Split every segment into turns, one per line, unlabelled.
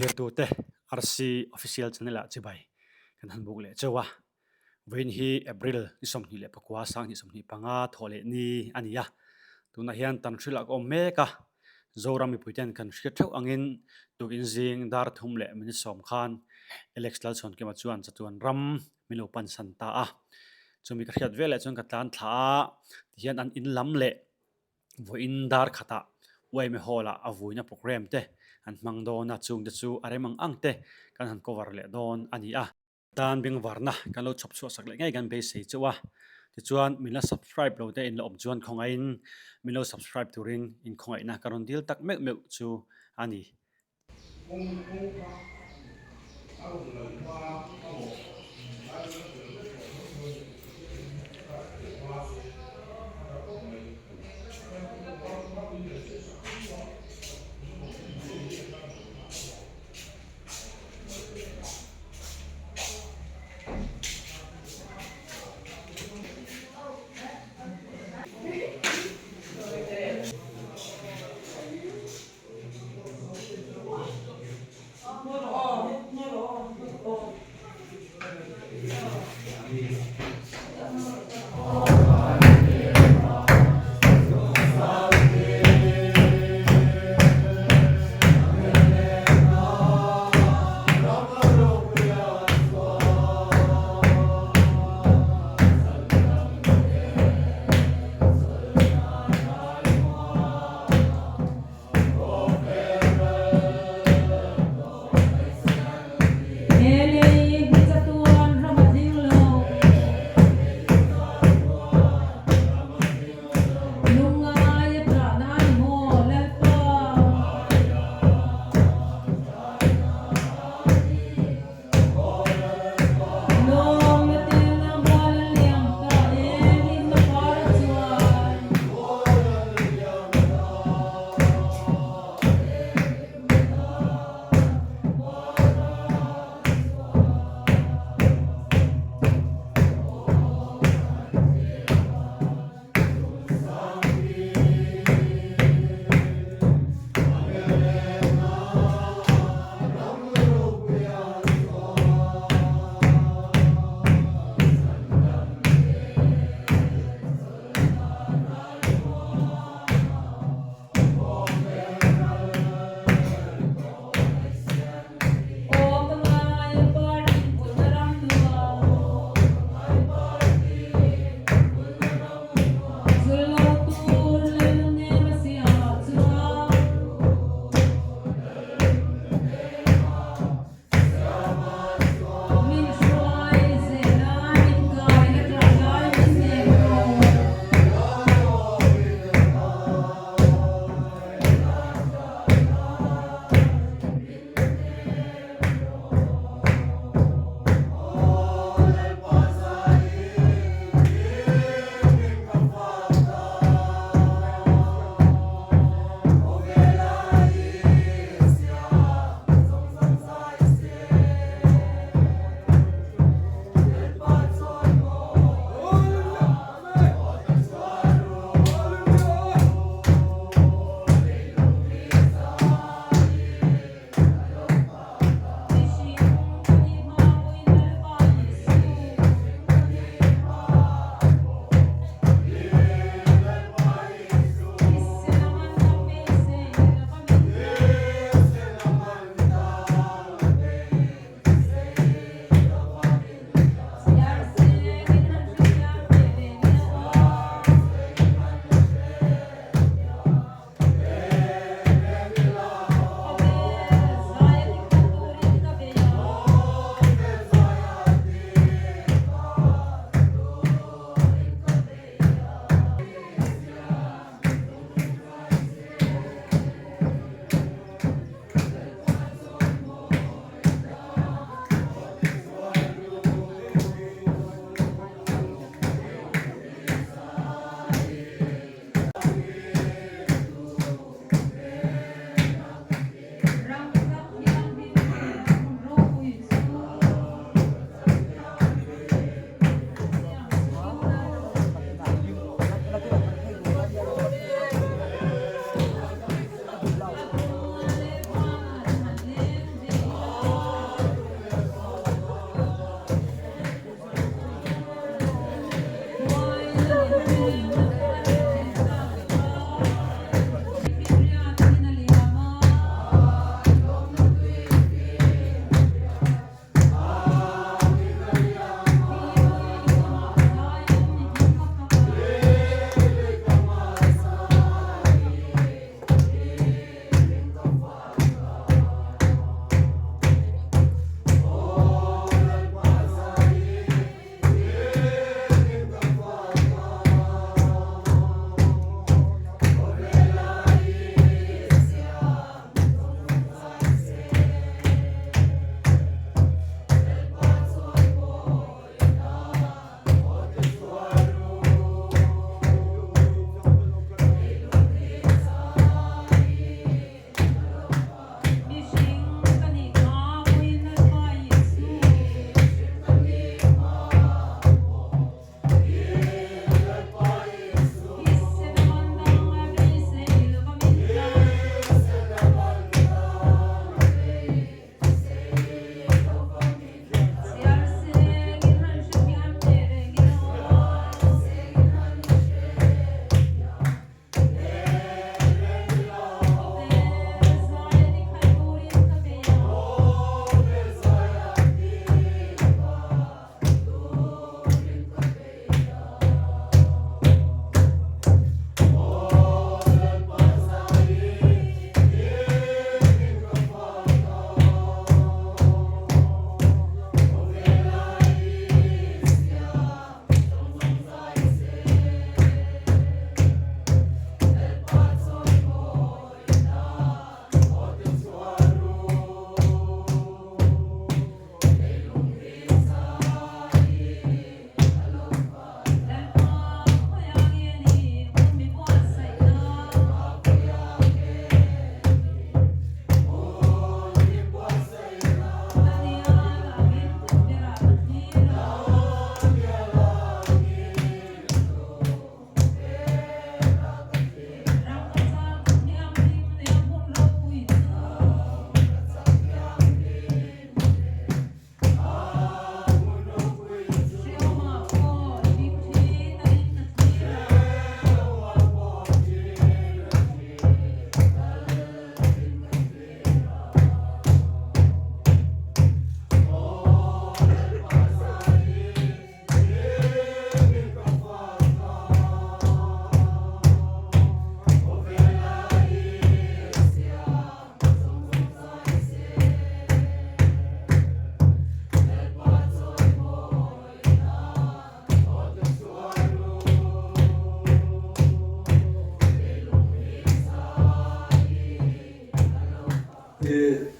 Thirtute RC Official Channel ah chibai kan han buk leh cheu a. Vawiin hi April ni 29 2025 thawh leh ni a ni a. Tunah hian Tanhril ah ka awm mek a. Zoram mipuiten kan hriat theuh angin tukin zing dar thum leh minute sawm khan Alex Lalchhuankima chuan chatuan ram min lo pansan ta a. Chumi ka hriat veleh chuan ka tlan thla a, tihian an in lam leh vawiin dar khatah Uaime Hall ah a vuina programme te an hmang dawn a, chungte chu a rem ang ang te kan han cover leh dawn a ni a. Tan bengvarna kan lo chhawp chhuah sak leh ngei kan beisei chauh a, tichuan min la subscribe lo te in la awm chuan khawngaihin min lo subscribe turin inkhawngaihna ka rawn dil tak meuh meuh chu a ni.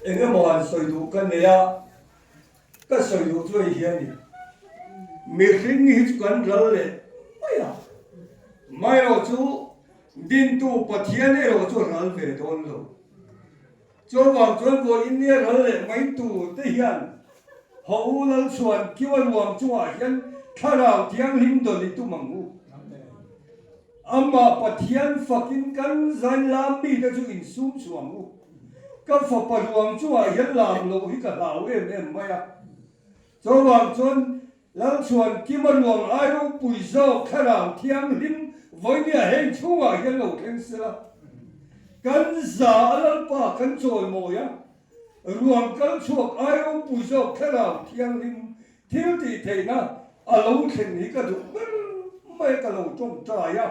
Eng emaw han sawi duh ka nei a, ka sawi duh chu hei hian i mihring hi chu kan ral leh mai a, amaherawh chu dintu Pathian erawh chu a ral ve dawn lo. Chuvang chuan vawi India ral leh mai tur te hian Ho U Lalchhuan Kiu a ruang chungah hian Thlarau Thianghlim dawn i tum ang u. Amah Pathian fakin kan zain lam mite chu insum chhuah ang u. Ka fapa ruang chungah hian lam loh hi ka hlau em em mai a. Chuvang chuan Lalchhuan Kima ruang ai ropui zawk Thlarau Thianghlim vawinia heng chhungah hian lo thleng sela. Kan za a Lalpa kan chawimawi a, ruang kal chhuak ai ropui zawk Thlarau Thianghlim thil tih theihna a lo thlen hi ka duh ber mai ka lo tawngtai a.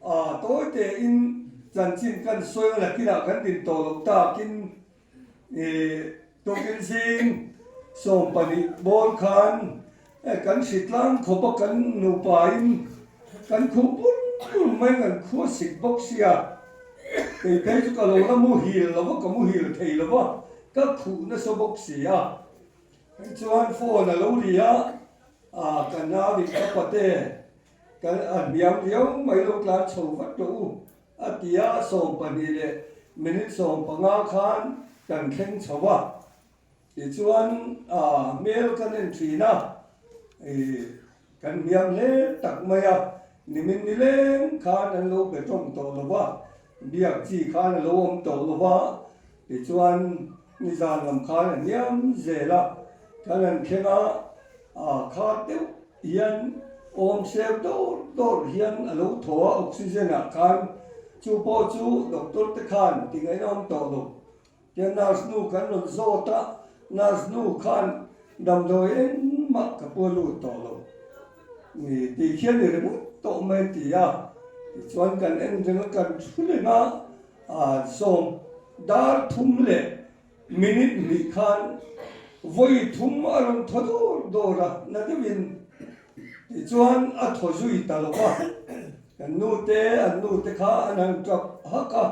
Aa tawi tein chanchin kan sawi a nakinah kan din tawh loh takin Tukin zing 12 bawr khan kan hritlang khawp a kan nupain kan khuh bur bur mai kan khua sik bawk sia kei phei chu ka lo la muhil lo va ka muhil thei lo va ka khuh nasa bawk si a chuan phone a lo ri a ka nauin ka pate kan a hniam riau mai lo tlan chho vat rawh u. A ti a, 12 leh minute 15 khan kan thleng chho a, tichuan hmel kan en thin a, kan hniam hle tak mai a, nimin nileng khan an lo be tawng tawh lo va, biak chi khan a lo awm tawh lo va, tichuan nizan lam khan a hniam zel a, kan han thleng a, khat deuh hian. Awm ser dawr dawr hian a lo thaw a, oxygen ah khan chu pawh chu doctor te khan ti ngaihna awm tawh lo. Tia nurse nu kan rawn zawt a, nurse nu khan damdawi engmah ka pu a lut tawh lo ni tih khian i ringawt tawh mai a ti a. Tichuan kan en reng a, kan thu reng a, sawm dar thum leh Minute hnih khan vawi thum a rawn thaw dawr dawr a, na deuhin tichuan a thaw zui ta lo va. Kan nu te, an nu te kha an han tap hak a,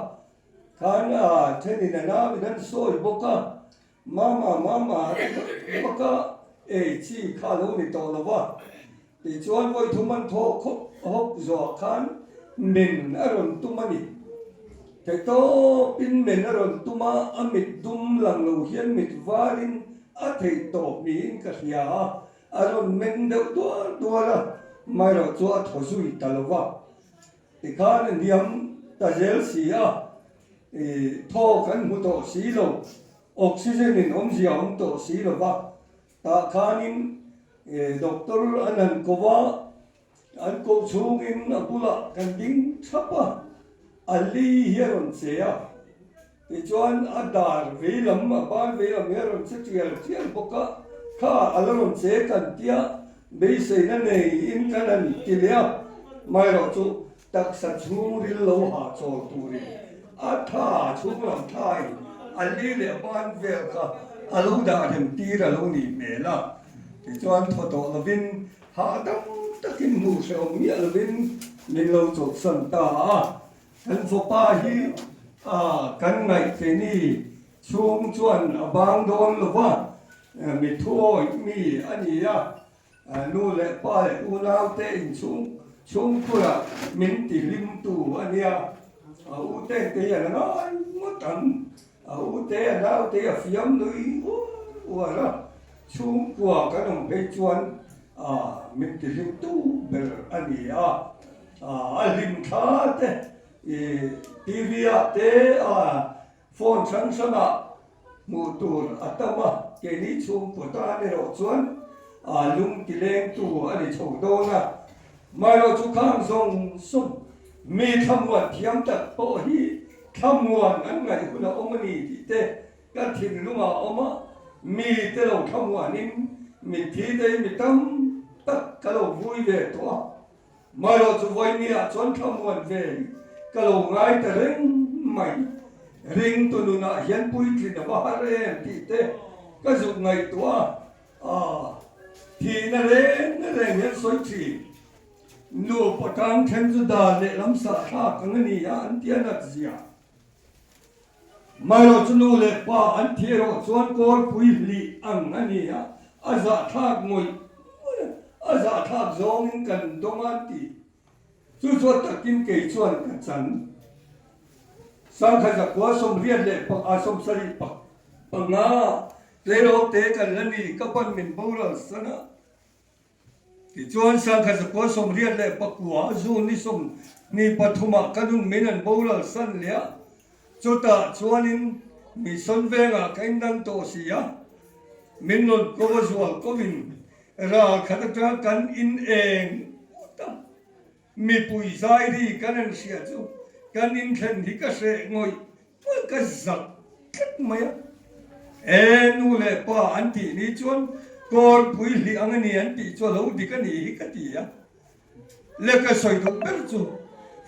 khan a thenin a nauin an sawi bawk a, Mama, Mama a ti vak vak a, ei chi kha a lo ni tawh lo va. Tichuan vawi thum an thaw khawp hawp zawh khan men a rawn tum a ni. Theihtawpin men a rawn tum a, a mit dum lang lo hian mit varin a theih tawp niin ka hria a, a rawn meng deuh dual dual a, maherawh chu a thaw zui ta lo va. Tikhan a hniam ta zel si a, thaw kan hmu tawh si lo, oxygen in awmzia a awm tawh si lo va. Tah khanin doctor an han ko a, an koh chhungin a bulah kan ding thap a, a li hi a rawn che a, tichuan a dar veilam, a ban veilam hi a rawn che tial tial bawk a, kha a la rawn che kan tia beiseina neiin kan han ti leh a, maherawh chu Taksa chhungril lo hahchawl turin a tha chhunglam thain a li leh ban vel kha a lo dah rem tir a lo nih hmel a. Tichuan thaw tawh lovin hahdam takin hmuh hrehawm miah lovin min lo chawlhsan ta a. Kan fapa hi kan ngaihkeini chhung chuan a bang dawn lo va, mi thuawih mi a ni a. Nu leh pa leh unaute inchhung chhungkhurah min ti hlimtu a nia. A ute te hian a ngai ngawt ang. A ute a naute a fiam nui uar uar a, chhungkua kan awm phei chuan min ti hlimtu ber a ni a. A hlimthla te TV ah te Phone hrang hrangah hmuh tur a tam a, keini chhungkaw tan erawh chuan aa lung ti lengtu a ni chho dawn a. Maherawh chu khang zawng zawng mi thlamuan thiam tak pawh hi thlamuan an ngaih hun a awm a ni tih te ka thinlungah a awm a, mi te lo thlamuanin mitthi te hi mi tam tak ka lo vui ve tawh a. Maherawh chu vawinia chuan thlamuan ve ka lo ngai ta reng mai. Ringtu nunah hian puitlin a va har em tih te ka zuk ngaihtuah a, thihna reng reng hian sawi thin. Nupa tang then chu dan leh lam sahthlak ang a ni a an ti a nat zia. Maherawh chu nu leh pa an thi erawh chuan kawrpui hlih ang a ni a, a zahthlak ngawih ngawih a, a zahthlak zawngin kan dawng a an ti. Chu chu a takin kei chuan ka chan. Sangkha zakua 80 leh 70 panga tleirawl te kan la ni ka pan min boral san a. Tichuan, Sangkhat zakua 89 June ni 23 ah ka nun min an boral san leh a, chutah chuanin mi sawn vengah ka indang tawh si a, min rawn ko a zual kovin ral khat atang kan in eng ut a, mipui zai ri kan han hria chu kan inthlen hi ka hreh ngawih Chuan ka zak tlat mai a, E nu leh pa an tih ni chuan kawrpui hlih ang a ni an tih chu a lo dik a nih hi ka ti a. Le ka sawi duh ber chu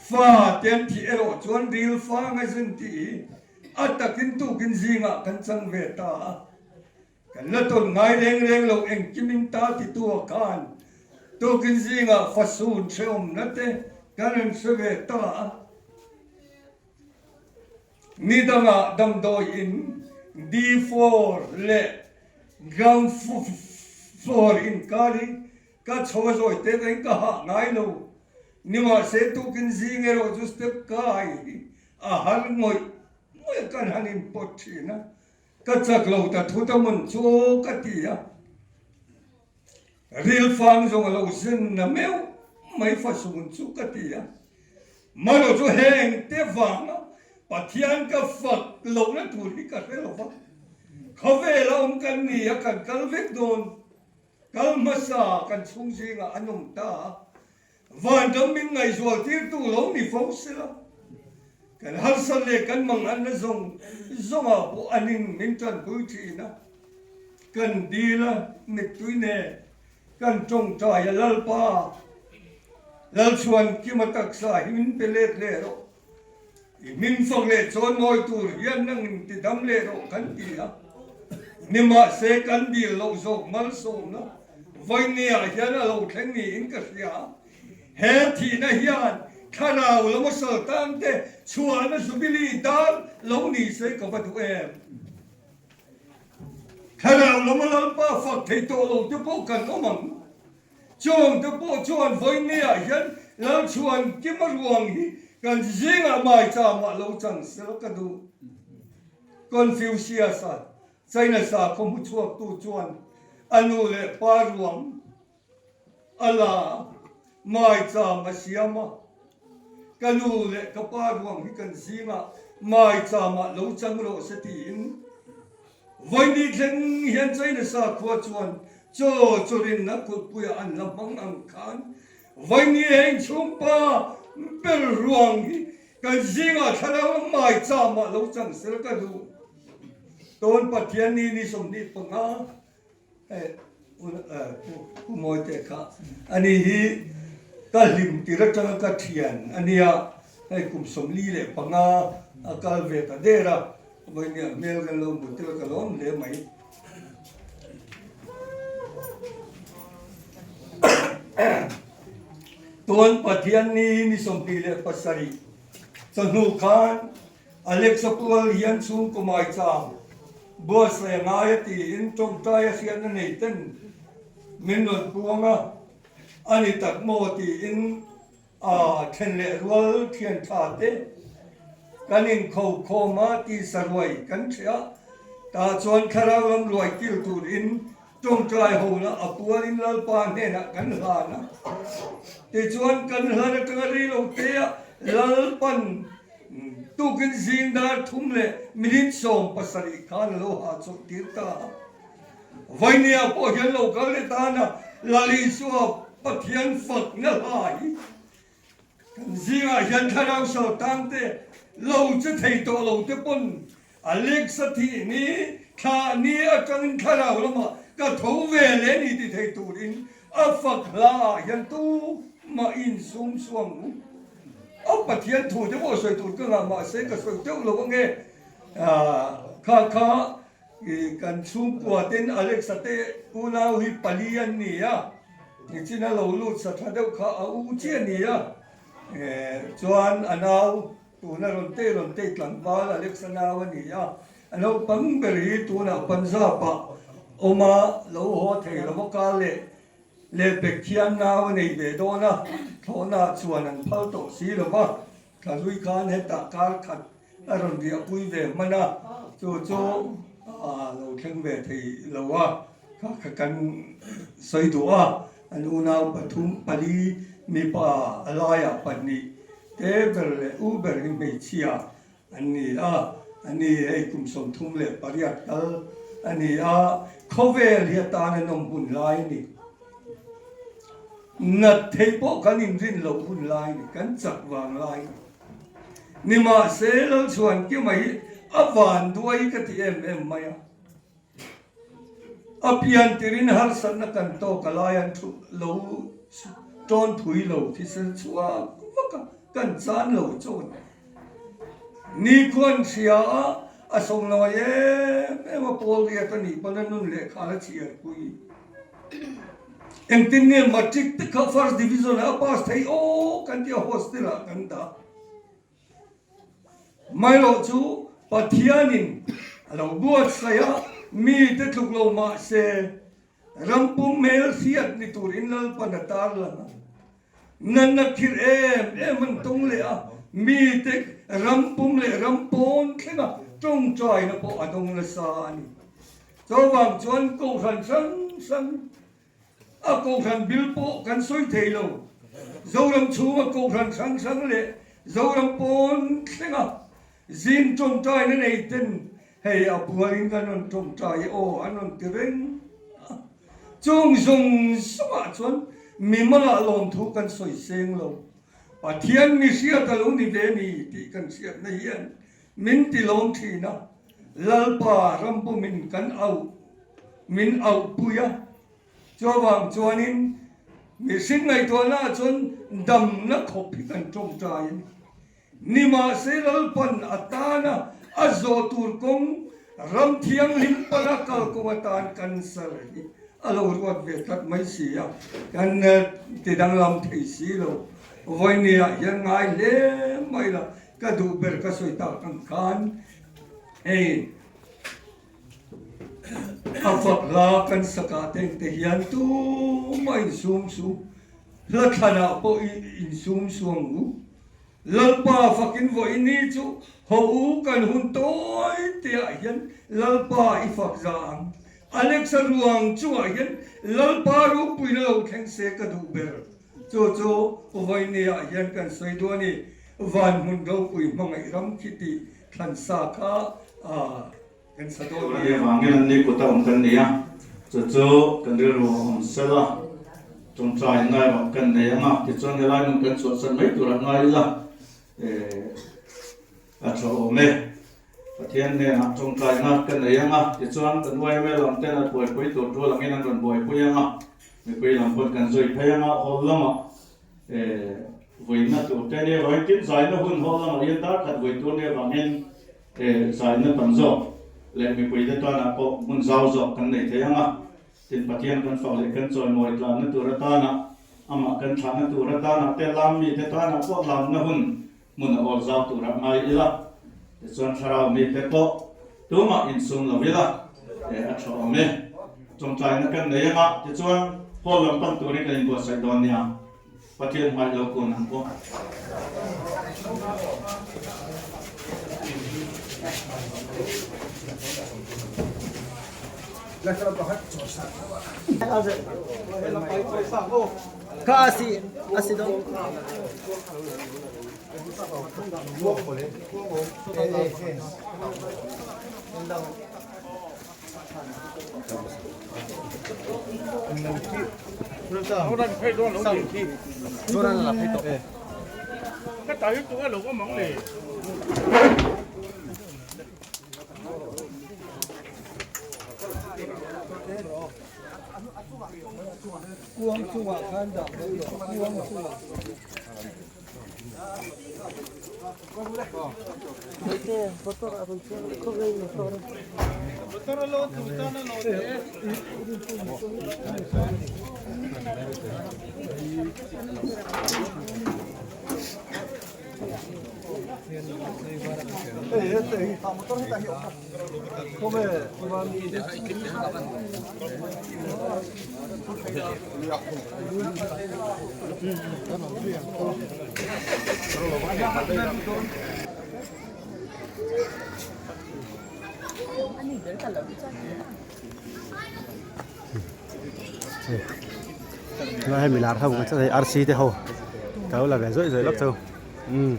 fa te an thih erawh chuan ril fang a zin tih hi a takin tukin zingah kan chang ve ta a. Kan la tawn ngai reng reng lo engkimin ta titu a khan tukin zingah fasun hrehawmna te kan rawn hre ve ta a. Ni dangah damdawi in D-four leh ground floor inkar hi ka chho a zawi te reng ka hah ngai lo. Nimahse tukin zing erawh chu step kai hi a har ngawih ngawih kan han inpawt thin a, ka chak lo ta thut a mawn chu aw ka ti a. Rilfang zawng a lo zen na meuh mai fasun chu ka ti a. Mano chu heng te vanga Pathian ka fak lohna tur hi ka hre lo va, khawvela awm kan ni a, kan kal vek dawn, kal hmasa kan chhung zingah an awm ta a. Vanram min ngaihzual tirtu lo ni fo sela, kan harsat leh kan manghanna zawng zawngah pawh an in min tanpui thin a, kan dil a, mittui nen kan tawngtai a, Lalpa, Lalchhuankima taksa hi min pe let leh rawh. I hming fak leh chawn mawi tur hian nang in ti dam leh rawh kan ti a, nimahse kan dil loh zawk malsawmna vawinia hian a lo thleng niin ka hria. He thihna hian thlarau lama saltan te chhuahna Jubilee dar lo ni se ka va duh em. Thlarau lama Lalpa fak thei tawh lo te pawh kan awm ang. Chung te pawh chuan vawinia hian Lalchhuan Kima ruang hi kan zingah maicham ah lo chang sel ka duh. Confucius-a China sakhaw hmu chhuaktu chuan a nu leh pa ruang a la maicham a siam a, Ka nu leh ka pa ruang hi kan zingah maicham ah lo chang rawh se tiin Vawiini thleng hian China sakhua chuan chaw chawrinna kulhpuiah an la hmang ang khan vawiini heng chhungpa ber ruang hi kan zingah thlarau maicham ah lo chang sel ka duh. Tawn Pathian ni ni 25 Pu Mawite kha ani hi ka hlim tir atanga ka thian a nia, hei kum 45 a kal ve ta der a, vawinia hmel kan lo hmu tel ka lawm hle mai. Tawn Pathian ni ni 27 chawhnu khan Alexa pual hian chhungkaw maicham buatsaih a ngai a tiin tawngtai a hriatna nei ten min rawn puang a, a ni tak maw tiin a then leh rual thian tha te kan inkho khawm a tisa ruai kan hreh a, tah chuan thlarau lam ruai kil turin tawngtai hona a pualin Lalpa hnenah kan hlan a, tichuan kan hlan atanga rei lo te ah Lalpan Tukin zing dar thum leh minute 17 khan a lo hahchawlh tir ta a. Vainia pawh hian lo kal leh tan a, Lal Isua Pathian fakna hla hi kan zingah hian thlarau sal te lo che thei tawh lo te pawn Alexa thih ni, thlah ni atangin thlarau lamah ka tho ve leh ni ti thei turin a fak hla ah hian tumah insum suang u. A Pathian thu te pawh sawi tur ka ngah mahse ka sawi deuh lo ange. Kha kha kan chhungkua ten Alexa te unau hi pali an ni a, nichin a lo lut sa tha deuh kha a u chiah a ni a, chuan a nau Tuna rawn tei rawn tei tlangval Alexa nau a ni a, a naupang ber hi tunah Punjab-ah awm a, lo haw thei lo a kal leh leh bek khian nau a nei ve dawn a, thlawhnaah chuan an phal tawh si lo va, Thlalui khan hetah kar khat a rawn riahpui ve hman a, chu chu a lo thleng ve thei lo a, kha kha kan sawi duh a. An unau pathum, pali, mipa a laiah pahnih te ber leh u ber hi hmeichhia an ni a, a ni hei kum 38 kal a ni a, khawvel hi atan a nawm hun lai a ni. Nat theih pawh kan inrin loh hun lai a ni, kan chak vang lai a ni. Nimahse Lalchhuankima hi a vanduai ka ti em em mai a. A pian tirin harsatna kan tawk a lai an thu lo tawn phui lo thisen chhuak vak a, kan chan lo chawn. Nikhuan hria a, a sawmnawi em em a pawl riat a nih pawn a nun lehkha la chhiar pui. Engtin nge matric te kha first division ah a pass thei aw kan ti a hostel ah kan dah. Mailo chu Pathianin a lo buatsaih a, mite tluk lo mah se, rampum hmel hriat ni turin Lalpan a tarlang a. Natna khirh em em an tawng leh a, mite rampum leh ram pawn thlenga tawngtaina pawh a dawng nasa a ni. Chuvang chuan Kohhran hrang hrang A kohhran bil pawh kan sawi thei lo. Zoram chhunga kohhran hrang hrang leh Zoram pawn thlenga zing tawngtaina nei ten hei a bualin kan rawn tawngtai aw an rawn ti reng a. Chung zawng zawngah chuan. Mimalah lawmthu kan sawi seng lo. Pathian mi hriat a lo ni ve ni tih kan hriatna hian min ti lawm thin a, Lalpa rambumin kan auh min auhpui a. Chuvang chuanin mihring ngaihtuahnaah chuan damna khawp hi kan tawngtai a ni. Nimahse Lalpan a tana a zawh tur kawng ram thianghlim pana kal kawng atan cancer hi a lo ruat ve tlat mai si a, kan ti danglam thei si lo. Vawinia hian ngai hle mai la, ka duh ber ka sawi tak ang khan hei a fak hla kan sakah te engte hian tumah insum su, hla thlanah pawh insum su ang u. Lalpa fakin vawi ni chu haw u kan hun tawi te ah hian Lalpa i fak za ang. Alexa ruang chungah hian Lalpa ropuina lo thleng se ka duh ber. Chu chu vawi ni ah hian kan sawi duh a ni. Van hmun ropui hmangaih ram khi tih thlan sa kha kan sa dawn a ni.
Ani avangin an ni kut a awm kan ni a, chu chu kan rilru a awm sel a, tawngtai ngai erawh kan nei ang a, tichuan helai hmun kan chhuahsan mai turah ngai ila a tha awm e. Pathian hnenah tawngtaina ka nei ang a, tichuan kan yma lam ten a buaipui tur tul angin an rawn buaipui ang a, mipui lam pawn kan zui phei ang a, hall lamah Vuina tur te nia vangin tin zaina hun haw lamah hian dar khat vui tur nia vangin zaina tam zawk leh mipuite tanah pawh hmun zau zawk kan nei thei ang a. Tin Pathian kan fak leh kan chawimawi tlanna tur atana amah kan thlahna tur atana te lam mite tanah pawh lamna hun hmun a awl zau turah ngai ila. Tichuan thlarau mite pawh tumah insum lo ila a tha awm e. Tawngtaina kan nei ang a, tichuan hall lam pan turin kan inbuatsaih dawn nia. Pathian hmai lo kun ang pawh.
Kha a si a si do.
Kuang chungah khan dah mai rawh, kuang chungah.
Hei milar ho kan hei arsi te ho ka lo la ve zawih zawih lawk chu umm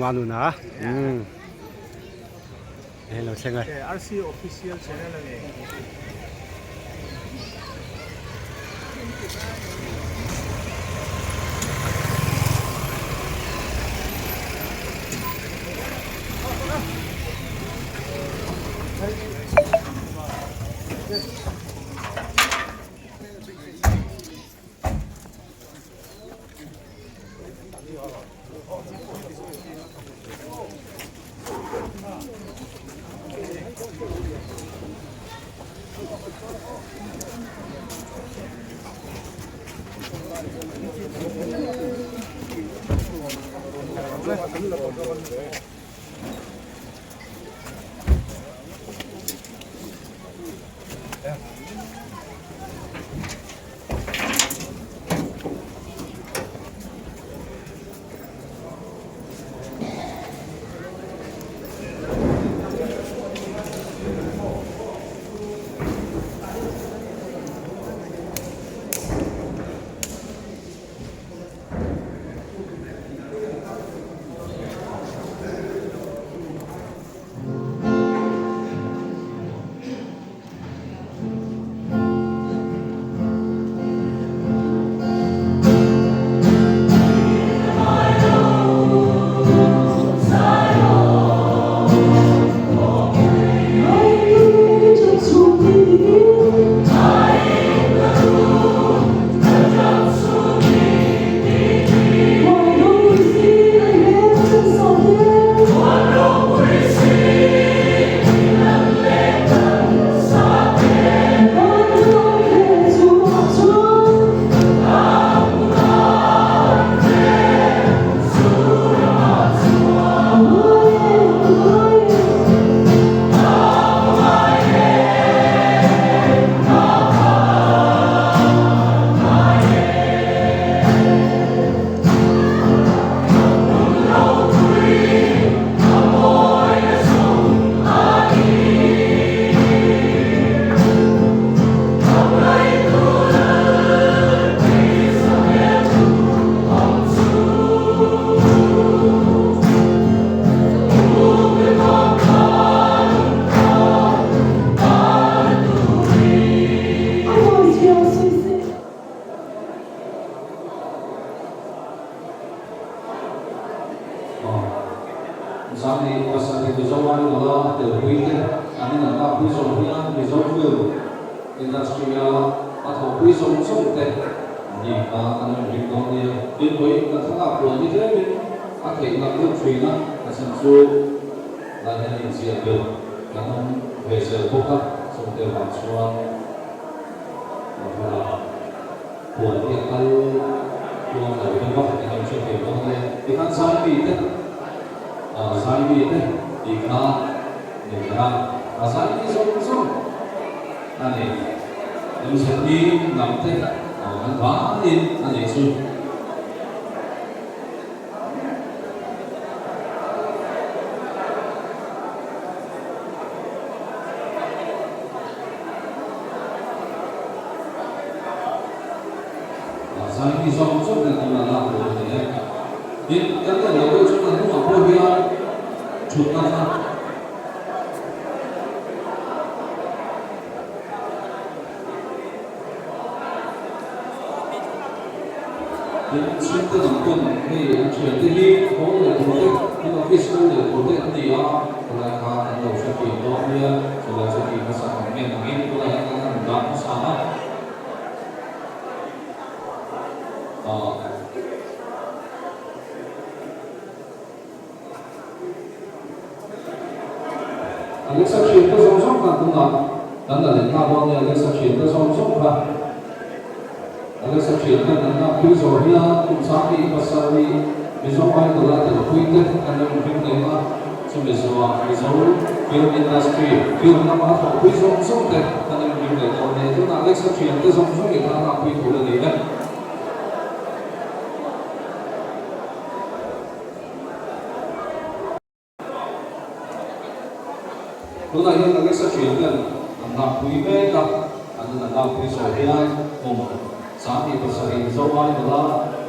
manuna umm hei lo thleng a.
Arsi official channel a ni.
Zani pasarih Mizo Idol-a telpui te an in an lakpui zawng hian Mizo Film Industry-a a thawhpui zawng zawng te ni kha an rawn ring dawn nia. Tin, vawiin kan thlalak rual hi tlemin a theih lang deuh thin a, a chhan chu lai hian inziah belh kan awm ve zel bawk a, chungte vang chuan kan thlalak. Huan hi a kal tluang lo deuh a, eng emaw hre thei dawn nia. Tikhan Zaimi te, ah Zaimi te tih kha ni kher a, a Zaimi zawng zawng a ni. MZP lam te kan vaiin a nih chu. Zaimi zawng zawng hian tuna lak tur a ni e. Tin, kan tel loh deuh chuan a hnungah pawh hian thutna kha. Tin, chhungte lam pawn hei an thiante hi haw leh tur te, an office kal leh tur te an ni a, khawlai kha kan lo hre thiam dawn nia, chulai chu tih hmasa kan ngen angin tunah hian kan han dah hmasa a. Alexa thiante zawng zawng khan tunah kan la leh nghal dawn nia Alexa thiante zawng zawng kha Alexa thiante kan lakpui zawh hian kum sangni pasarih Mizo Idol a telpui te kan lo inring leh a, chumi zawhah Mizo Film Industry film lama a thawhpui zawng zawng te kan lo inring leh dawn nia tunah Alexa thiante zawng zawngin a lakpui tur a ni e. Tunah hian Alexa thian ten an lakpui mek a, an in an lakpui zawh hian kum 27 Mizo Idol a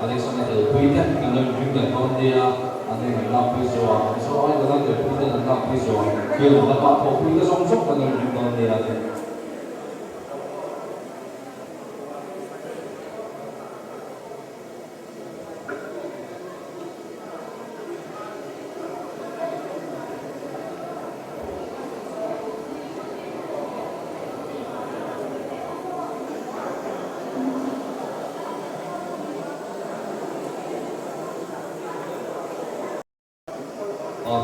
Alexa na telpui te kan lo inring leh dawn nia, an in an lakpui zawh a, Mizo Idol a telpui ten an lakpui zawh a, film lama thawhpui te zawng zawng kan lo inring dawn nia.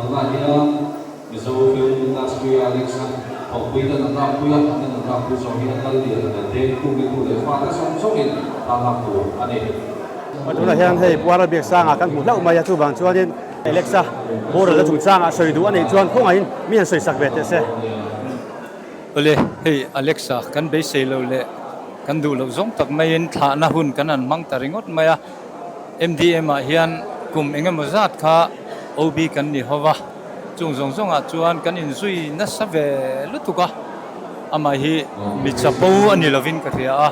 Tunah hian Mizo Film Industry a Alex-a thawhpui ten an lakpui a, an in an lakpui zawng hi an lal lian leh te, khumi tu leh fate zawng zawngin tan lak tur a ni.
Tunah hian hei Pu Arnold Biaksanga kan hmu hlauh mai a, chuvang chuanin Alex-a boral a chungchangah sawi duh a neih chuan khawngaihin mi han sawisak ve teh se.
Awle, hei Alex-a kan beisei loh leh kan duh loh zawng tak maiin thlahna hun kan han hmang ta ringawt mai a. MDM-ah hian kum eng emaw zat kha OB kan ni ho va, chung zawng zawngah chuan kan inzui nasa ve lutuk a, amah hi mi chapo a ni lovin ka hria a,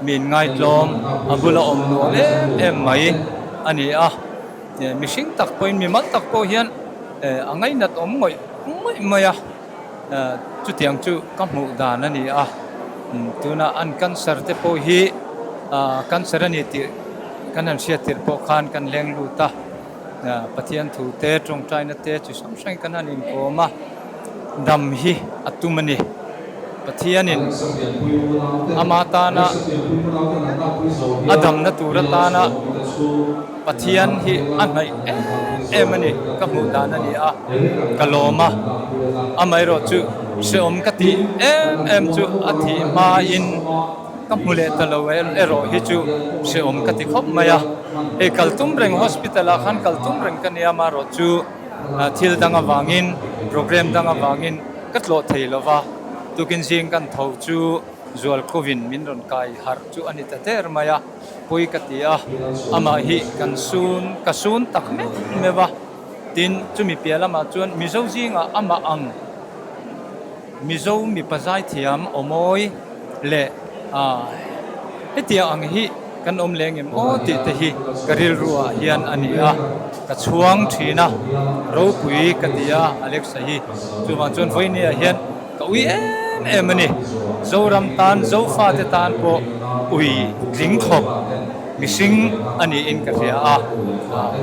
mi inngaitlawm, a bula awm nuam em em mai a ni a, mihring tak pawhin mi mal tak pawh hian a ngainat awm ngawih ngawih mai a. Chutiang chu ka hmuh dan a ni a, tunah an cancer te pawh hi cancer a ni tih kan han hriat tirh pawh khan kan leng lut a, Pathian thu te tawngtaina te chi hrang hrangin kan han inkawm a, dam hi a tum a ni. Pathianin ama tana a damna tur atana Pathian hi a hnaih em em a ni, ka hmuh dan a ni a, ka lawm a, amaherawh chu hrehawm ka tih em em chu a thih hmain ka hmu leh ta lo erawh hi chu hrehawm ka ti khawp mai a, hei kal tum reng hospital ah khan kal tum reng ka nia amaherawh chu thil dang avangin program dang avangin ka tlawh thei lo va, tukin zing kan tho chu Zualkovin min rawn kai harh chu a ni ta der mai a. Pui ka ti a, amah hi kan sun, ka sun tak meuh meuh a, tin chumi piah lamah chuan Mizo zingah amah ang Mizo mipa zaithiam awmawi leh ah hetiang ang hi kan awm leh ngem aw tih te hi ka rilru ah hian a ni a, ka chhuang thin a, ropui ka ti a Alexa hi chuvang chuan vawiini ah hian Ka ui em em a ni. Zoram tan, Zofate tan pawh ui tling khawp mihring a niin ka hria a,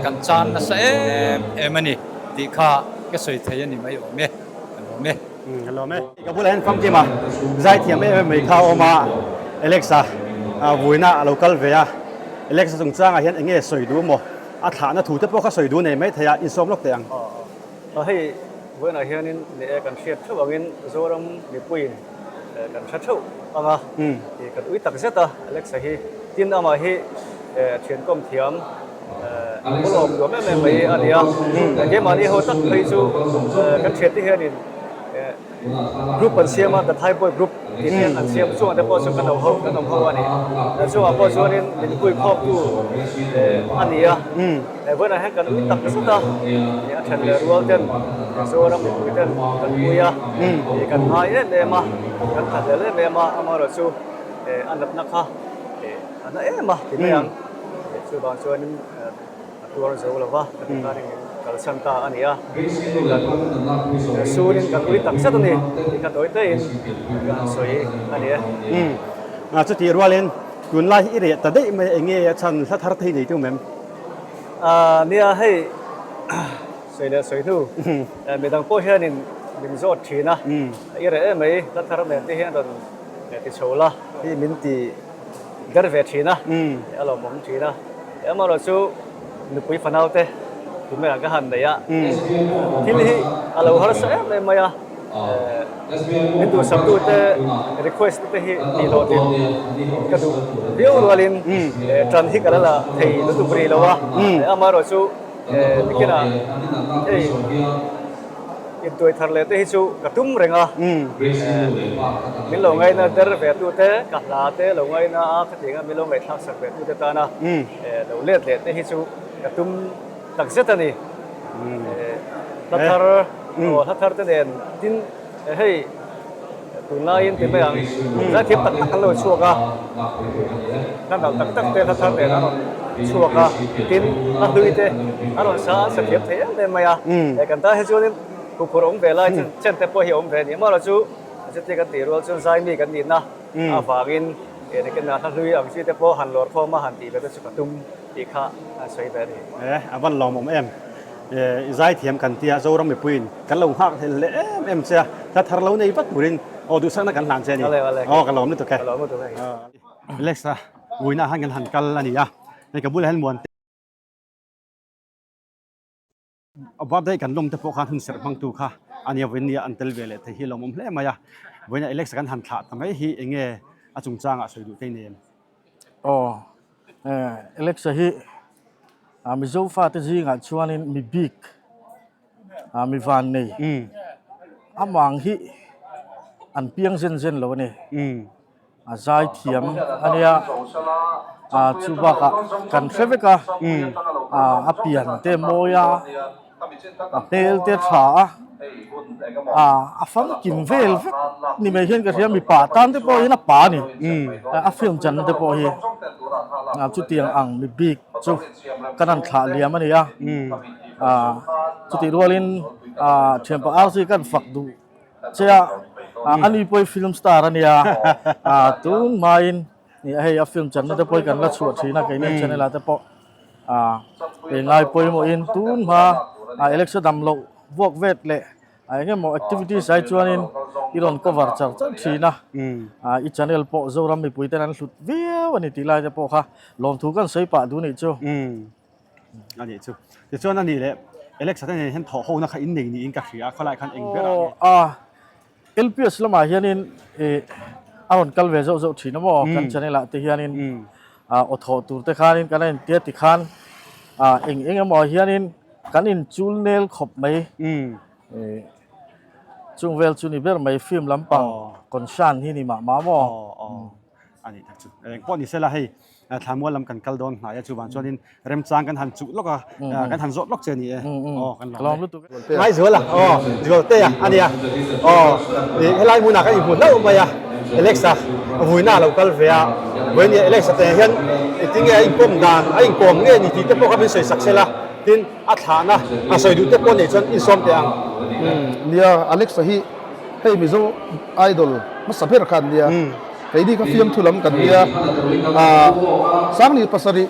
kan chan nasa em em a ni tih kha ka sawi thei a ni mai awm e, ka lawm e.
Ka lawm e. Ka bulah hian famkim a, zaithiam em em mai kha a awm a, Alexa vuina a lo kal ve a, Alexa chungchangah hian eng nge sawi duh maw? A thlahna thu te pawh kha sawi duh nei mai thei a, insawm lawk teh ang.
Hei vawiinah hianin ni e kan hriat theuh angin Zoram mipuiin kan hre theuh ang a, kan ui tak zet a Alexa hi. Tin amah hi thiankawm thiam bawlhawm nuam em em mai a ni a, keimahni ho tak phei chu kan thiante hianin Group an siam a, The Thai Boy Group tih hian an siam. Chungah te pawh chu kan awm ho, kan awm ho a ni. Chungah pawh chuanin min hui khawmtu a ni a. Vawiinah hian kan ui tak zet a, a then leh rual ten Zoram mipui ten kan pui a, kan ngai em em a, kan tha hlel em em a, amaherawhchu a natna kha a na em a ti mai ang. Chuvang chuanin. A tuar zo lo va, ka ti khan in kalsan ta a ni a. Kan surin kan ui tak zet a ni tih kha tawi taiin ka han sawi a ni e.
Umm, chutih rualin tunlai hi i reh ta daih mai enge a chhan hla thar thei nei tum em?
Aaa nia hei sawi leh sawi hnu midang pawh hianin min zawt thin a, i reh em mai hla thar nen te hian rawn ti chho la hi min ti Der ve thin a, a lawmawm thin a. Amaherawh chu nupui fanau te tunah ka han nei a, thil hi a lo harsa em em mai a, min duhsaktu te request te hi tih hlawh tlin ka duh viau rualin tan hi ka la la thei lutuk rih lo a, amaherawh chu nikinah hei Intuai thar leh te hi chu ka tum reng a, min lo ngaina der ve tu te, ka hla te lo ngaina a, khatiang a min lo ngaihthlak sak ve tu te tana lo let leh te hi chu ka tum tak zet a ni. Hla thar, aw hla thar te nen tin hei Tunlaiin ti mai ang, zaithiam tak tak an lo chhuak a, hla nalh tak tak te hla thar nen an rawn chhuak a, tin hla hlui te an rawn sa an sa thiam thei em em mai a, he kan tan hi chuanin huphurh awm ve lai chen te pawh hi a awm ve a ni. Amaherawhchu chu chutia kan tih rual chuan zaimi kan nihna avangin engtin hla hlui ang chi te pawh han lawr khawm a han tih ve te chu ka tum tih kha an sawi ve a ni.
A van lawmawm em? I zaithiam kan tia Zoram mipuiin Kan lo nghak hlel leh em em che a, hla thar lo nei vat turin aw duhsakna kan hlan che a ni. Aw ka lawm lutuk e. Alex a vuina ah khan kan han kal a ni a, hei ka bulah hian muan te a birthday kan lawm te pawh khan hun serh hmangtu kha a nia vawiin nia an tel ve leh thei hi a lawmawm hle mai a, vawiin Alex a kan han thlah ta mai hi eng nge a chungchangah sawi duh te i nei em?
Aw Alex a hi Mizo fate zingah chuanin mi bik a mi van nei amang hi an piang zen zen lo a ni a zai thiam a nia a chu bakah kan hre vek a a pian te mawi a a hmel te tha a a a famkim vel vek ni mai hian ka hria mipa tan te pawh hian a pa a ni a film channa te pawh hi chutiang ang mi bik chu kan han thlah liam a ni a. Ah chutih rualin ah thianpa RC kan fak duh che a ah ani pawh hi film star a nia ah tun hmain hei a film channa te pawh hi kan la chhuah thin a keini channel ah te pawh ah eng ngai pawimawhin tun hma ah election dam loh vuak vet leh ah eng emaw activities ai chuanin i rawn cover char char thin a ah i channel pawh Zoram mipui ten an hlut viau a ni tih lai te pawh kha lawmthu kan sawi pah duh nih chu.
A nih chu. Tichuan a nih leh Alexa te nen hian thawh hona kha in nei niin ka hria a, khawlai khan eng ber ah nge?
Aw, LPS lamah hianin ih a rawn kal ve zauh zauh thin a maw kan channel ah te hianin ah aw thawh tur te khanin kan a intia tikhan ah eng eng emaw hianin kan inchul nel khawp mai ih chung vel chu ni ber mai film lampang concern hi ni mah mah maw.
A nih tak chu. Eng pawh ni sela hei Thlamual lam kan kal dawn hnai a chuvang chuanin remchang kan han chuh lawk a, kan han zawt lawk che a ni e. Aw kan lawm e. Ngai zual a, aw Zualte a a nia. Aw ih helai hmunah kan inhmu hlauh mai a, Alexa vuina a lo kal ve a, vawiin Alexa te hian engtin nge a inkawm dan, a inkawm nge ni tih te pawh kha min sawi sak sela, tin a thlahna a sawi duh te pawh neih chuan insawm teh ang.
Nia, Alexa hi hei Mizo Idol hmasa ber kha an nia. Keini kha fiamthu lam kan nia, ah Sangni pasarih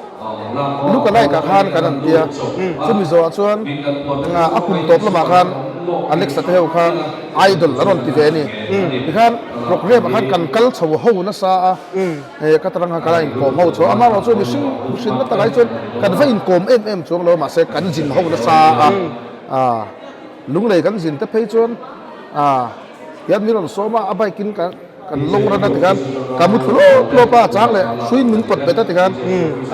lookalike ah khan kan an tia, chumi zawhah chuan a kum tawp lamah khan Alexa te ho kha idol an rawn ti ve a ni. Tikhan programme ah khan kan kal chho ho nasa a, he ka tarang kha kan a inkawm ho chho a, amaherawhchu chuan mihring mihrinna takah hi chuan kan va inkawm em em chuang lo a, mahse kan zin ho nasa a, ah lunglei kan zin te phei chuan ah Hian min rawn sawm a, a bike in kan kan lawng ran a tikhan ka mu thlu lawp lawp a, chang leh hruiin min pawt bet a tikhan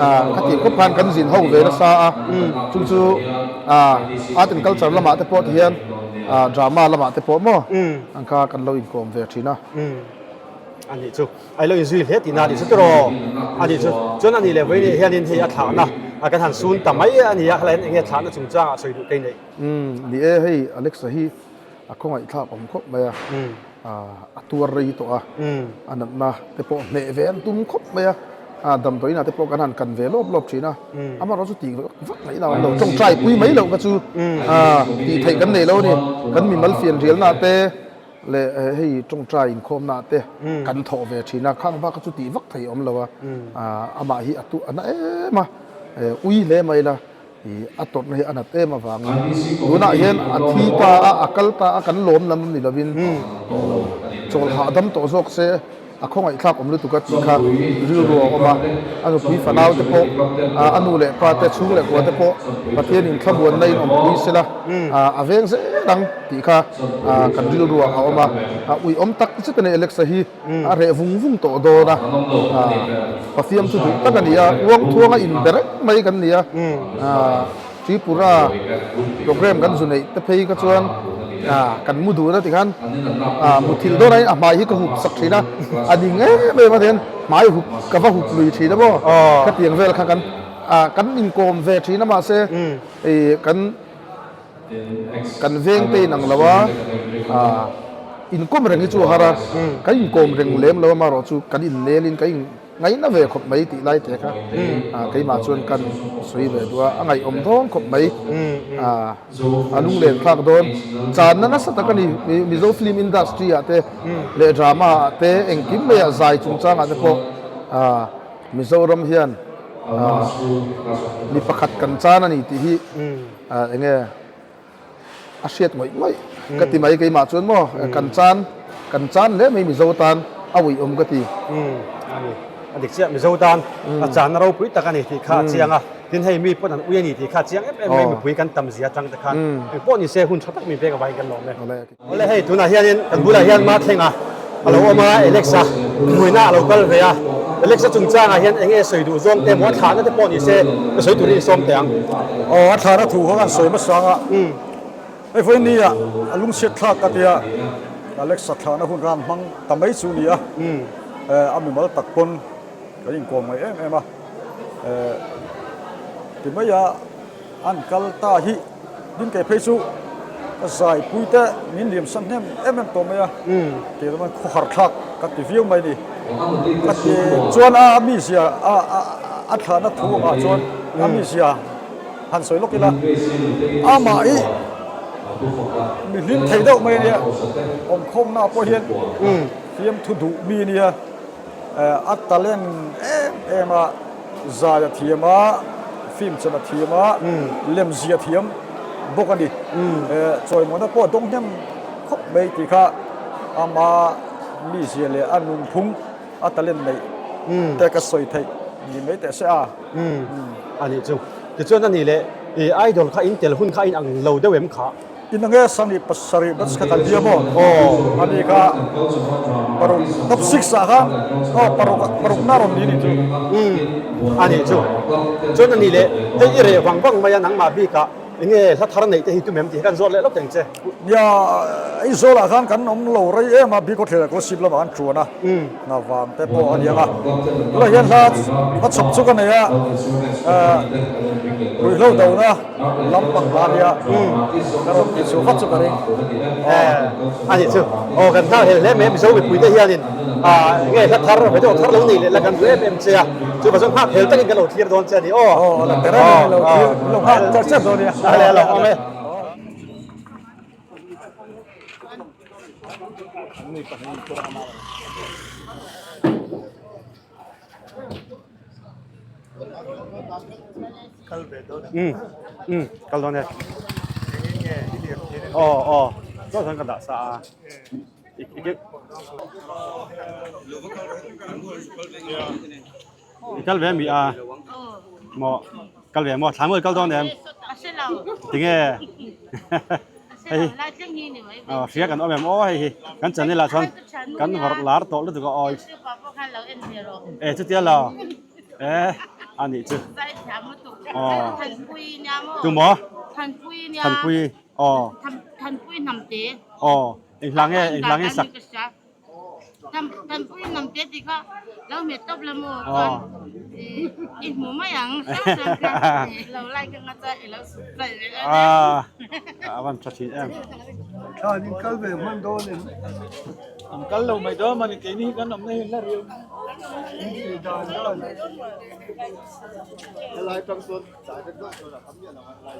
ah ka tih khawp khan kan zin ho ve nasa a, chung chu ah art and culture lamah te pawh tihian ah drama lamah te pawh maw ang kha kan lo inkawm ve thin a.
A nih chu a lo inzui hle tihna a nih chu tiraw a nih chu chuan a nih leh vawiin hianin hei a thlahna a kan han sun ta mai a ni a, helai hian eng nge thlahna chungchangah sawi duh kei neih?
Ni e hei Alexa hi A khawngaihthlak awm khawp mai a, a tuar rei tawh a, a natna te pawh hneh ve an tum khawp mai a, damdawiinah te pawh kan han kan ve lawp lawp thin a, amaherawh chu tih vak ngaih lo an lo tawngtai pui mai loh kha chu tih theih kan nei lo a ni, kan mimal fian rialna te leh hei tawngtai inkhawmna te kan thawh ve thin a, khang bak kha chu tih vak theih a awm lo a, amah hi a tu a na em a, ui hle mai la. Ih a tawrhna hi a nat em avangin tunah hian a thi ta a, a kal ta a, kan lawm lam ni lovin chawl hahdam tawh zawk se a khawngaihthlak awm lutuk a tih kha rilru a awm a, a nupui fanau te pawh a nu leh pa te chhung leh kua te pawh Pathianin thlamuanna in awmpui sela a veng zel ang tih kha kan rilru ah a awm a, uiawm tak zet a ni Alexa hi. A reh vung vung tawh dawn a, Pafiam chu duh tak a ni a, uang thuanga inbe reng mai kan ni a, Tripura programme kan zu neih te phei kha chuan kan mu dun a tikhan muthilh dawn aiin a hmai hi ka hup sak thin a, a ning em em a tihian hmai hup ka va hup lui thin a maw, khatiang vel kha kan kan inkawm ve thin a mahse kan. Kan veng te inang lo a, inkawm reng hi chu a har a, kan inkawm reng lem lo amaherawh chu kan innel in kan inngaihna ve khawp mai tih lai te kha keimah chuan kan sawi ve duh a, a ngaihawm dawn khawp mai, a lunglen thlak dawn. Channa nasa tak a ni, Mizo film industry ah te leh drama ah te engkim mai ah zai chungchang ah te pawh Mizoram hian mi pakhat kan chan a ni tih hi eng nge a hriat ngawih ngawih ka ti mai keimah chuan maw kan chan kan chan hle mai Mizo tan a uih awm ka ti.
A ni a dik chiah Mizo tan a channa ropui tak a ni tih kha a chiang a tin hei mi pawn an ui a ni tih kha a chiang em em mai mipui kan tam zia atang te khan engpawh ni se hun tha tak min pek avangin kan lawm e. Awle hei tunah hianin kan bulah hian Mathlenga a lo awm a, Alexa hmuina a lo kal ve a, Alexa chungchangah hian eng nge sawi duh zawng te emaw a thlahna te pawh ni se ka sawi turin i sawm teh ang.
Aw a thlahna thu kha kan sawi hmasa ang a, hei vawiin ni ah a lungchhiat thlak ka tia Alexa thlahna hun kha an hmang ta mai chu ni a, a mimal tak pawn kan inkawm ngaih em em a, ti mai a. An kal ta hi ding kei phei chu ka zaipui te min liam san hnem em em tawh mai a, kei chuan khawhar thlak ka ti viau mai a ni. Ka ti chuan a mizia a a thlahna thu angah chuan a mizia han sawi lawk ila amah hi mi hlim thei deuh mai a nia, awmkhawmna pawh hian fiamthu duh mi a nia. A talent em em a, zai a thiam a, film chan a thiam a, lemzia thiam bawk a ni. Chawimawna pawh a dawng hnem khawp mai tih kha ama mizia leh a nunphung a talent neih te ka sawi theih ni mai teh se a.
A nih chu. Tichuan a nih leh idol kha in tel hun kha a inang lo deuh em kha?
Inange Sangni pasarih batch kha kan bia maw? Aw ani kha paruk top six ah khan aw paruk paruk na rawn ni ni chu.
Umm ani chu. Chuan ani leh hei i reh vang vang mai a nangmah bik ah enge hla thar neih te hi tum em tih hi kan zawt leh lawk teng che.
Nia Aizawl ah khan kan awm lo rei em a bik khawthlir ah Kolasib lamah kan ṭuan a hna vang te pawh a niang a. Tunah hian hla hla chhawp chu ka nei a ruihhlo dona. Lampang hla nia ka rawn ti chu vat chu ka ring.
A nih chu. Aw kan nghal hel hle mai a Mizo mipui te hianin nge hla thar video thar lo nei leh la kan duh em em che a. Chu vang chuan nghak hel takin kan lo thlir dawn che a ni aw.
Aw la ter a ni lo thlir lo nghak char char dawn nia.
A le a lo awm e.
Kal ve dawn
em? Um um kal dawn e. Aw aw chuan chuan ka dah sa a. I kal ve mi a maw kal ve maw thla maw i kal dawn em tinge hei aw hria kan awm em aw hei hi kan channel ah chuan kan vawrh lar tawh lutuk a aw e chutia lo e a nih chu aw tu maw thanpui aw aw eng hla nge eng hla nge sak
Tanpui nam te tih kha lo hmet tawp la maw chuan i hmu mai ang hrang hrang kha lo like anga chuan i lo subscribe ve dawn
nia. A van tha thin em.
Thlan in kal ve hman dawn em?
An kal lo mai dawn mani keini hi kan awmna hi la riau.
In tih dan dan.
Helai tang chuan direct deuh chuan a tam miah lo a helai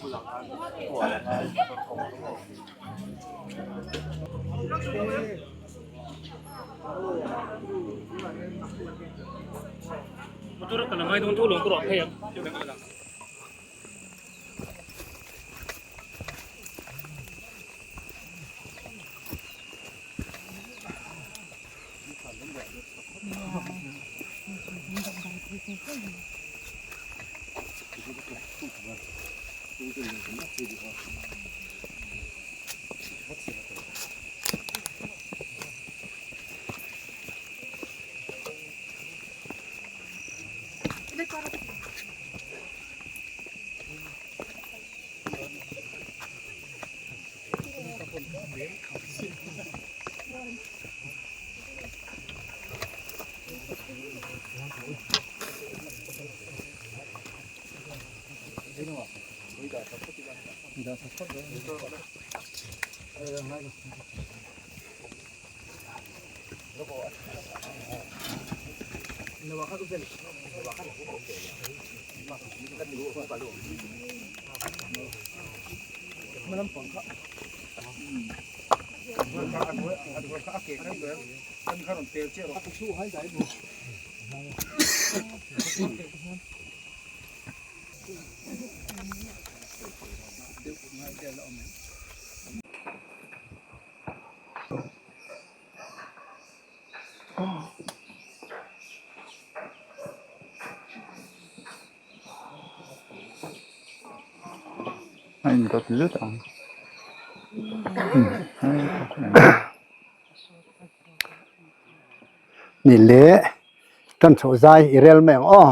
bulah khan kual a ngai motor kawng chu maw.
Motor a kal a ngai dawn tho lo ka ruah phei ang.
A indawt zut ang.
Ni le tan chhoh zai i rel mai ang aw.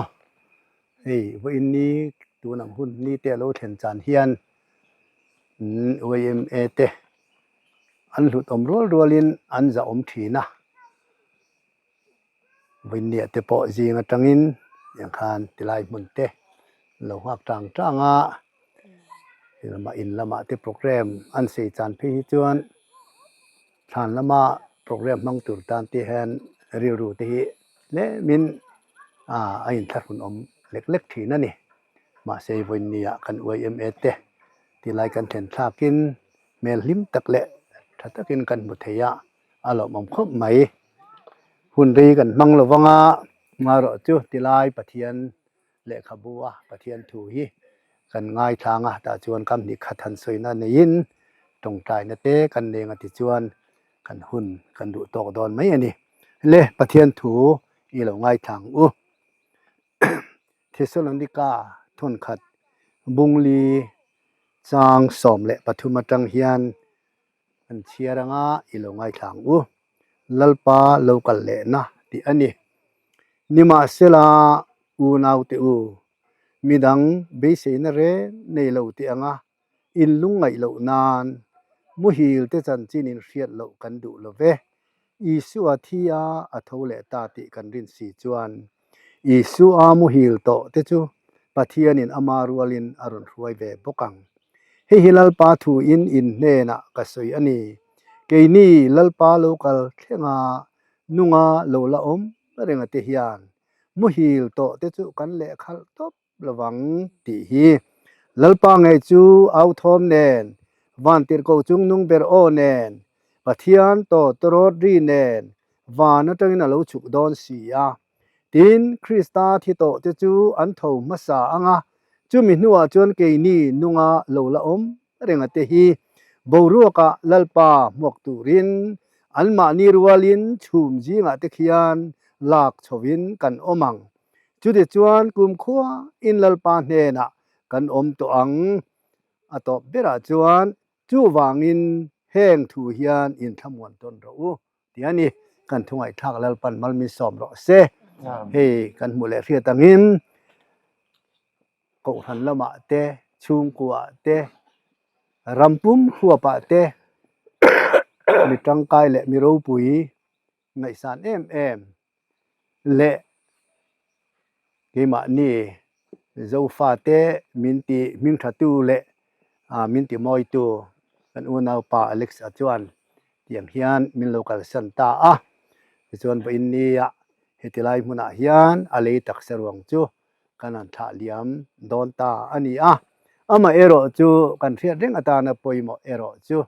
Hei vawiin ni tun ang hun ni te a lo thlen chan hian yma te an hlut awm rual rualin an zahawm thin a. Vawiinniah te pawh zing atangin tiang khan tilai hmun te an lo nghak tang tang a, he lamah in lamah te program an sei chan phei hi chuan thlan lama program hmang tur tan te hian rilru te hi tlemin ah a inthlahrun awm lek lek thin a ni. Mahse vawiinniah kan yma te tilai kan thlen thlakin hmel hlim tak leh tha takin kan hmu thei a. a lawmawm khawp mai. Hun rei kan hmang lo vang a, ngarawh chu tilai Pathian lehkhabu a Pathian thu hi kan ngaithlang a, tah chuan kam hnih khat han sawina neiin tawngtaina te kan leng a tichuan kan hun kan duh tawk dawn mai a ni. Le Pathian thu i lo ngaithlang u. Thesalonika thawnkhat Bungli chang 13 atang hian An chhiar anga i lo ngaithla ang u. Lalpa lo kal lehna tih a ni. Nimahsela, unaute u, midang beiseina reng nei lo tih anga in lungngaih loh nan muhil te chanchin in hriat loh kan duh lo ve. Isua thi a a tho leh ta tih kan rin si chuan Isua muhil tawh te chu Pathianin ama rualin a rawn hruai ve bawk ang. Hei hi Lalpa thuin in hnenah ka sawi a ni. Keini Lalpa lo kal thlenga nunga lo la awm renga te hian muhil tawh te chu kan lehkhalh tawp lovang tih hi. Lalpa ngei chu au thawm nen, vantirhkoh chung nung ber aw nen, Pathian tawtawrawt ri nen. van atangin a lo chhuk dawn si a. Tin, Krista thi tawh te chu an tho hmasa ang a, chumi hnuah chuan keini nunga lo la awm renga te hi boruakah Lalpa hmuak turin anmahni rualin chhum zingah te khian lak chhovin kan awm ang. Chutichuan kumkhua in Lalpa hnenah kan awm tawh ang. A tawp berah chuan chuvangin heng thu hian inthlamuan tawn rawh u ti a ni. Kan thu ngaihthlak Lalpan mal min sawm rawh se. Hei kan hmuh leh hriat angin Kohhran lamah te, chhungkuaah te, ram pum huapah te mi tangkai leh mi ropui ngaihsan em em leh keimahni Zofate min ti hmingthatu leh min ti mawitu kan unaupa Alex-a chuan tiang hian min lo kalsan ta a. Tichuan vawiin nia heti lai hmunah hian a lei taksa ruang chu kan han thlah liam dawn ta a ni a. Amaherawh chu kan hriat reng atana pawimawh erawh chu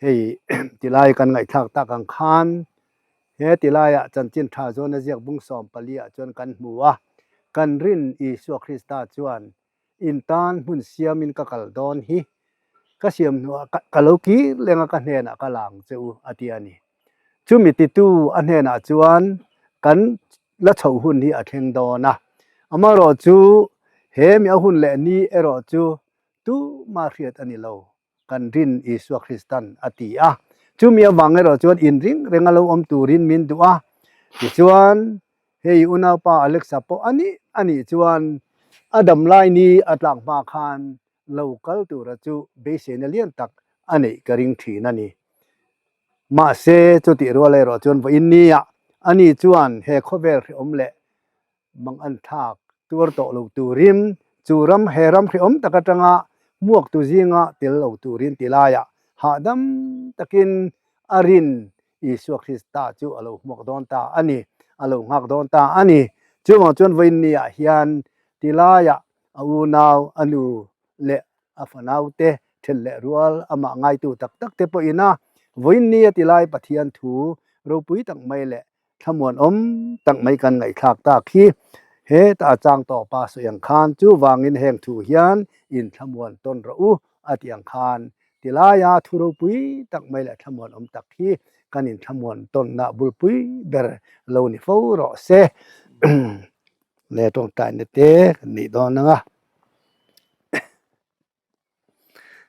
Hei tilai kan ngaihthlak tak ang khan he tilaiah chanchin tha zawn a ziak bung 14 ah chuan kan hmu a, kan rin Isua Krista chuan in tan hmun siamin ka kal dawn hi ka siam hnuah ka lo kir leng a ka hnenah ka la ang che u a ti a ni. Chumi titu a hnenah chuan kan la chhoh hun hi a thleng dawn a, amaherawh chu he mi a hun leh ni erawh chu tumah hriat a ni lo. Kan rin Isua Kristan a ti a. Chumi avang erawh chuan inring renga lo awm turin min duh a. Tichuan, hei unaupa Alexa pawh a nih a nih chuan a dam lai ni a tlak hma khan lo kal tura chu beiseina lian tak a neih ka ring thin a ni. Mahse, chutih rual erawh chuan vawiin nia ani chuan he khawvel hrehawm leh Mang an thlak tuar tawh lo turin chu ram he ram hrehawm tak atanga hmuaktu zinga tel lo turin ti laiah hahdam takin a rin Isua Krista chu a lo hmuak dawn ta a ni, a lo nghak dawn ta a ni. Chuvang chuan vawiin niah hian ti laiah a unau, a nu leh a fanaute then leh rual amah ngaitu tak tak te pawhin a vawiin nia ti lai Pathian thu ropui tak mai leh Thlamuan awm tak mai kan ngaihthlak tak hi heta a chang tawh pa sawi ang khan chuvangin heng thu hian in thlamuan tawn rawh u a tih ang khan tilaia thu ropui tak mai leh thlamuan awm tak hi kan in thlamuan tawnna bulpui ber lo ni fo rawh se. Le tawngtaina te kan nih dawn ang a.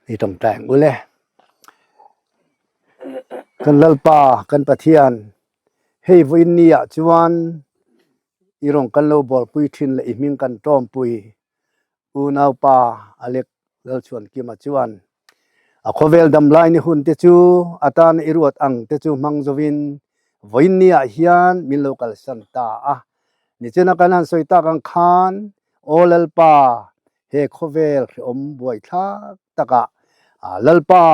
Ni tawngtai ang ule. Kan Lalpa, kan Pathian, hei vawiin ni ah chuan i rawn kan lo bawlpui thin leh i hming kan tawmpui unaupa Alec Lalchhuankima chuan a khawvel damlai ni hun te chu atana i ruat ang te chu hmang zovin vawiin ni ah hian min lo kalsan ta a. Nichina kan han sawi tak ang khan, Aw Lalpa, He khawvel hrehawm buaithlak takah Lalpa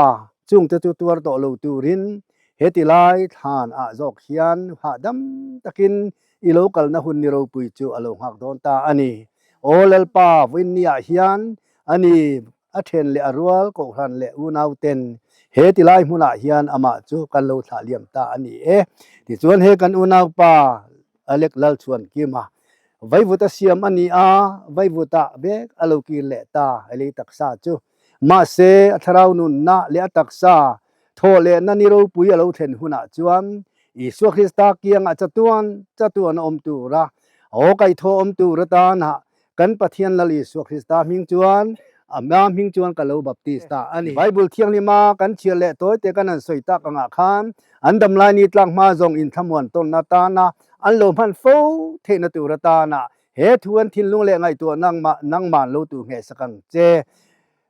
chungte chu tuar tawh lo turin he tilai thlan ah zawk hian hahdam takin i lo kalna hun ni ropui chu a lo nghak dawn ta a ni. Aw Lalpa, vawiinni ah hian a ni a then leh a rual kohhran leh unauten he tilai hmunah hian amah chu kan lo thlah liam ta a ni e. Tichuan he kan unaupa Alec Lalchhuankima Vaivuta siam a ni a, Vaivuta vek a lo kir leh ta a lei taksa chu. Mahse, a thlarau nunna leh a taksa thawh lehna ni ropui a lo thlen hunah chuan Isua Krista kiangah chatuan chatuan a awm tura, aw kaihthawh awm tur atana kan Pathian Lal Isua Krista hming chuan Ama hming chuan ka lo baptis ta a ni. Bible thianghlima kan chhiar leh tawi te kan han sawi tak angah khan an damlai ni tlak hma zawng inthlamuan tawnna atana an lo hman fo theihna tur atana he thu an thinlung leh ngaihtuah nangmah nangman lo tu nghehsak ang che.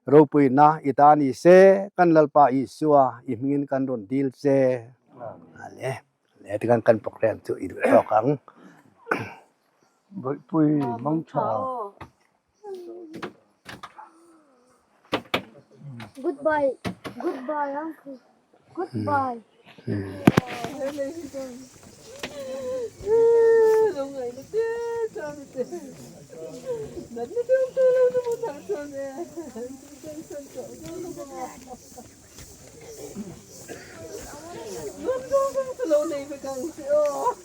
Ropuina i ta ni se, kan Lalpa Isua i hmingin kan rawn dil che. Ale, le tikhan kan program chu i duh tawk ang.
Bawihpui mangtha.
Goodbye. Goodbye, uncle. Goodbye.
lo nei vek ang che aw.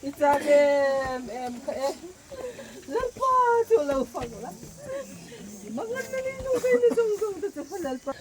I chak em em kha e. Lalpa chu lo fak la. Mangan na ni nu kai ni zawng zawng te chu Lalpa.